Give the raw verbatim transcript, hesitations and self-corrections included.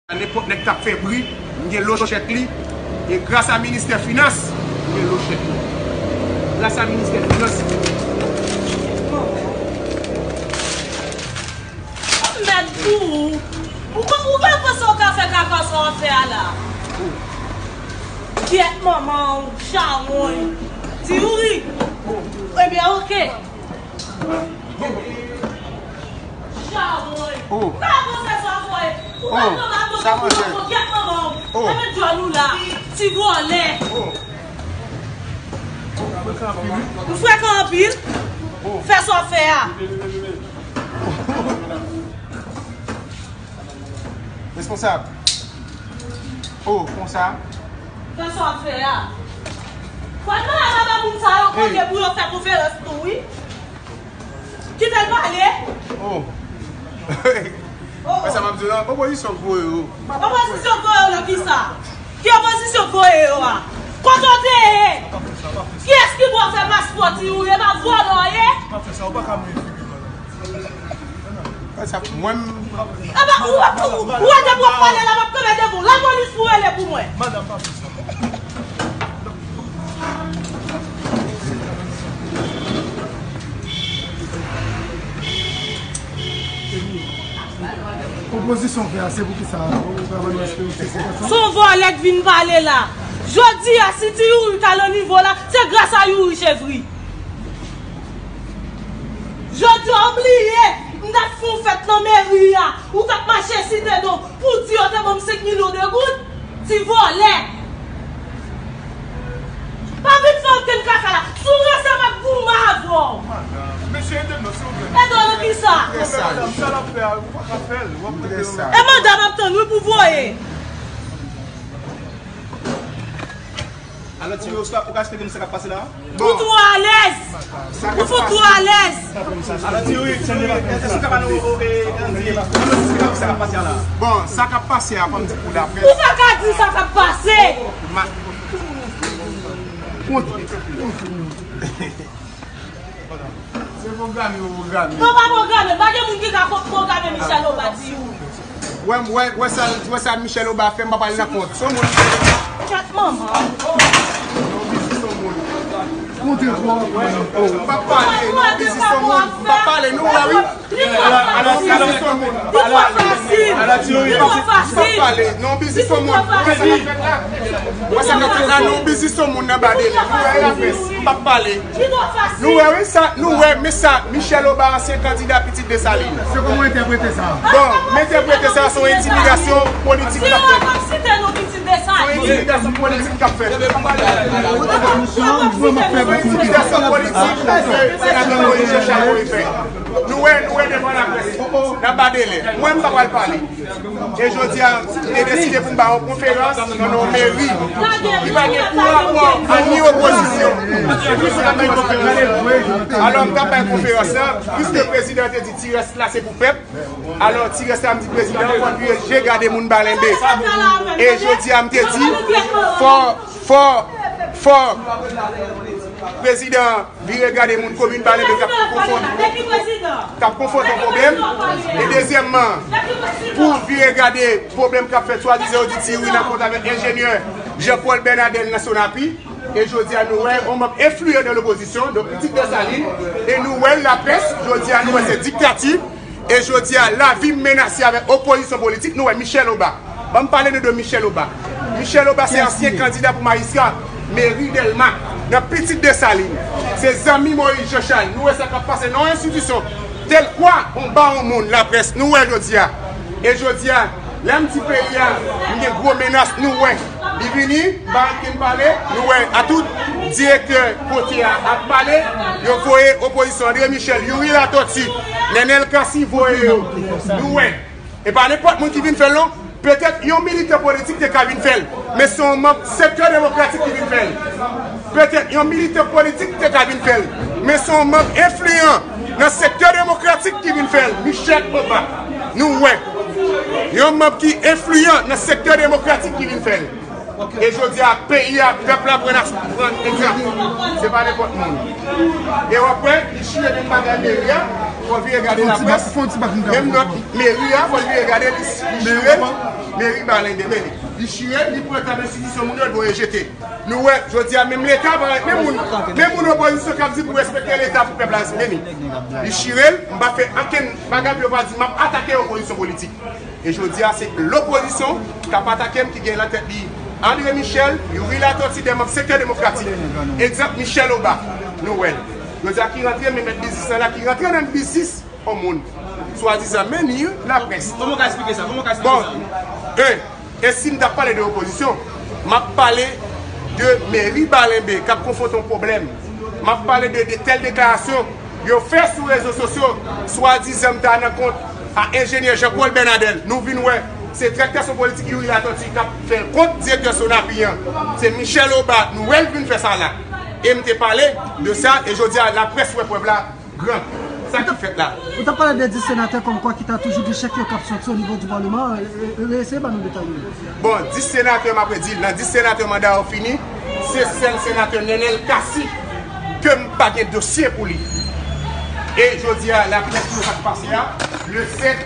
Nenpòt nèg k ap fè bri, m gen lochèt li. E gras a ministè finans, m gen lochèt li. Gras a ministè finans. Mèd pou ou. Ou pa, ou pa panse w ka fè kaka sa w ap fè a la? Gyèt manman w, chawony. Ti Youri. Ebyen, oke. Chawony. Oh. Ou pa panse sa w ap fè? Ou pa panse sa w ap fè? Gyèt manman w. Ebyen, djòl ou la. Ti vòlè. Ou frekan anpil. Fè sa w ap fè a. Responsab. Oh, konsa. Fè sa w ap fè a. Fò n mande vagabon sa yo kote pou yo fè konferans tou, wi. Kite l pale. Oh. Oh. Wè sa m ap di w la? Opozisyon k voye yo. Opozisyon k voye yo nan kisa? Ki opozisyon k voye yo a? Kote w te ye? Kiyès ki ba w fè paspò, Ti Youri? E pa vòlè w ye? Wè sa, mwen m... Aba, ou, ou, ou, ou wè depi w ap pale la, m ap kanpe devan w. Lapolis pou rele pou mwen. Opozisyon fè a, se pou ki sa? Ou ka ban nou eksplitasyon? Se yon vòlè k vin pale la. Jodi a, si Ti Youri ta nan nivo la, se gras a Youri Chevri. Jodi a, ou bliye, m t ap fè yon fèt nan meri a, ou t ap mache site non, pou di yo te ban m senk milyon de goud, ti vòlè. Pa vin fè okenn kaka la. Si w ranse, m ap goumen avè w. Mesye, ede m non, silvouplè. Ede w nan kisa? Madanm, sa l ap fè a, ou pa ka fè l. W ap rete nan... E manda m ap tann, wi, pou voye. Alò, Ti Youri, ou ka, ou ka eksplike m sa k ap pase la? Ou twò alèz. Ou fout twò alèz. Alò, Ti Youri, èske ou ka ba nou, e, e, e, sa k ap pase a la? Bon, sa k ap pase a, fò m di pou laprès. Ou pa ka di sa k ap pase. Ma... Kont... Se pwograme yo pwograme. Non, pa pwograme. Pa gen moun ki ka pwograme Michel Obadi. Wè, wè, wè sa, wè sa Michel Obadi fè, m pa pale nan kont. Se yon moun. Chat manman. Non, biznis yon moun. Kontre pou w. M pa pale, non, biznis yon moun. M pa pale, nou wè, wi. Li twò fasil. Li twò fasil. Li twò fasil. M pa pale, non, biznis yon moun. Wè sa k ap fèt la? Wè sa k ap fèt la, non, biznis yon moun nan ba de lè. Nou wè, laprès. M pa pale. Nou wè, wi, sa, nou wè, men sa, Michel Obadi, ansyen kandida Pitit Desalin. Se kòman w entèprete sa? Bon, m entèprete sa, se yon entimidasyon politik k ap fèt. Se yon entimidasyon politik k ap fèt. Se yon entimidasyon politik ke senatè Moïse Jean Charles voye fè. Nou wè, nou wè devan laprès. N ap ba de lè. Mwen, m pa pral pale. E jodi a, m te deside pou m ba yon konferans nan yon meri ki pa gen pou rapò ak ni opozisyon. Alò, m t ap bay konferans lan, piske prezidan te di ti rès la se pou pèp. Alò, ti rès la, m di prezidan, fò n vire je gade moun Balenbe. E jodi a, m te di, fò, fò, fò prezidan vire gade moun komin Balenbe k ap konfwonte, k ap konfwonte yon pwoblèm. E dezyèmman, pou vire gade pwoblèm k ap fèt swadizan yo di Ti Youri nan kont avèk enjenyè Jean Paul Bernadel nan Sonapi. E jodi a nou wè yon manm enfliyan de lopozisyon, donk Pitit Desalin, e nou wè laprès, jodi a nou wè se diktati. E jodi a, lavi m menase avèk opozisyon politik. Nou wè Michel Obadi. Ban m pale nou de Michel Obadi. Michel Obadi se ansyen kandida pou majistra meri Dèlma nan Pitit Desalin. Se zanmi Moïse Jean Charles. Nou wè sa k ap pase nan yon enstitisyon tèlkwa yon bawon moun, laprès. Nou wè jodi a. E jodi a, lè m di peyi a, m gen gwo menas, nou wè. Li vini, m pa ret ken pale, nou wè, a tout direktè kote a ap pale, yo voye opozisyon André Michel, Youri Latortue, Nenel Cassy voye yo. Nou wè. E pa nenpòt moun ki vin fè l non. Petèt yon militan politik te ka vin fè l, men se yon manm sektè demokratik ki vin fè l. Petèt yon militan politik te ka vin fè l, men se yon manm enfliyan nan sektè demokratik ki vin fè l, Michel Obadi. Nou wè. Yon manm ki enfliyan nan sektè demokratik ki vin fè l. E jodi a, peyi a, pèp la pran, pran egzanp. Se pa nenpòt moun. E w ap wè, li chire menm bagay meri a. Fò vire gade laprès. Menm nòt meri a, fò l vire gade li chire l. Meri Balen de meri. Li chire l, li pran tab enstitisyon moun yo, l voye jete. Nou wè, jodi a, menm Leta, pa menm moun, menm moun opozisyon k ap di pou respekte Leta pou pèp la respekte li. Li chire l, m pa fè ankenn bagay pou yo pa di m ap atake opozisyon politik. E jodi a, se lopozisyon k ap atake m, ki gen nan tèt li André Michel, Youri Latortue, de manm sektè demokratik. Egzanp, Michel Obak, nou wè l. Jodi a, ki rantre men mèt biznis lan la, ki rantre nan biznis yon moun. Swadizan meni laprès. Kòman w ka eksplike sa? Kòman w ka eksplike sa? Bon, e, e si m t ap pale de opozisyon, m ap pale de meri Balenbe k ap konfwonte yon pwoblèm. M ap pale de, de tèl deklarasyon yo fè sou rezo sosyo, swadizan m ta nan kont a enjenyè Jean Paul Bernadel. Nou vin wè, se direktè sosyo politik Youri Latortue k ap fè l kont direktè Sonapi an. Se Michel Obak, nou wè l vin fè sa la. E m te pale de sa, e jodi a, laprès wè prèv la gran. Sa k fèt la. Ou t ap pale de dis senatè kòmkwa ki ta toujou gen chèk yo k ap sòti o nivo di palman. E, e, e, eseye ban nou detay yo. Bon, dis senatè, m ap redi l, nan dis senatè manda yo fini, se sèl senatè Nenel Cassy ke m pa gen dosye pou li. E jodi a, laprès pou sa k pase a, le sèt,